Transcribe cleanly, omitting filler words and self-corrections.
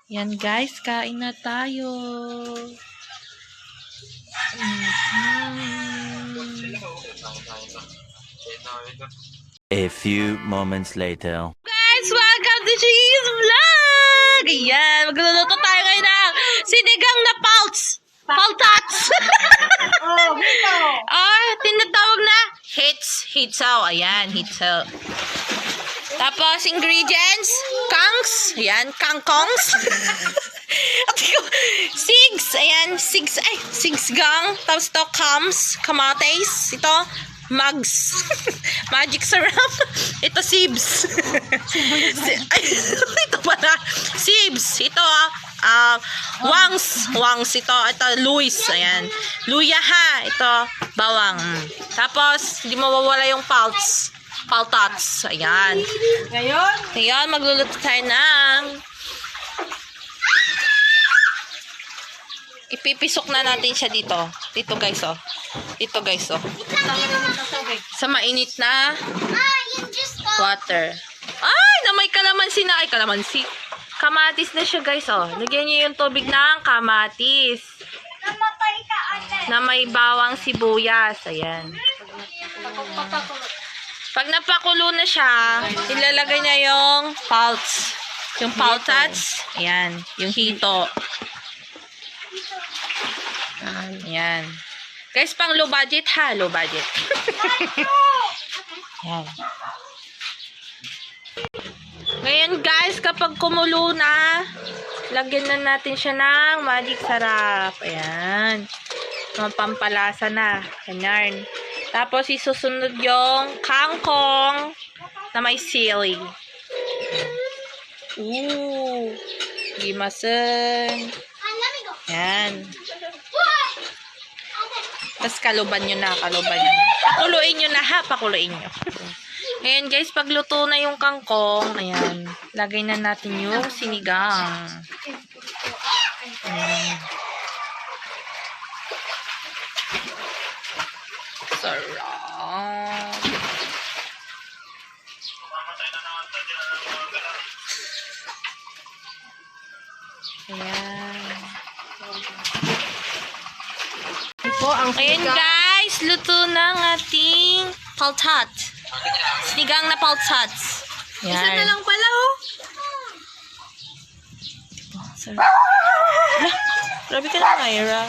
Yan guys, kain na tayo. A few moments later. Guys, welcome to Cheese Vlog! Ayan, magluluto tayo ngayon ng sinigang na paltats! Hito. Tinatawag na Hito. Ayan, Hito. Tapos, ingredients, ayan, kangkongs. Sigs gang. Tapos ito, kamates. Ito, mugs. Magic syrup. Ito, sibs. Ito pala, sibs. Ito, wangs ito. Ito, luis. Ayan. Luya ha. Ito, bawang. Tapos, hindi mawawala yung paltats. Ayan. Ngayon, magluluto tayo ng ipipisok na natin siya dito. Dito guys, oh. Sa mainit na water. Ay, na may kalamansi na. Kalamansi. Kamatis na siya guys, oh. Lagyan niyo yung tubig ng kamatis. Na may bawang sibuyas. Ayan. Pag napakulo na siya, ilalagay niya yung paltats. Ayan. Yung hito. Ayan. Guys, pang low budget ha. Low budget. Ayan. Ngayon guys, kapag kumulo na, lagyan na natin siya ng magic sarap. Ayan. Pampalasa na. Ganyan. Tapos, isusunod yung kangkong na may sili. Ooh. Gimasen. Yan. Tapos, kaluban nyo na. Pakuluin nyo na ha. Pakuluin nyo. Ayan guys, pagluto na yung kangkong, ayan. Lagay na natin yung sinigang. Ayan. Sarap. Ayan. Ayan guys, luto ng ating paltat. Sinigang na paltats. Ayan. Isa na lang pala, oh. Sarap. Grabe ka na, Myra.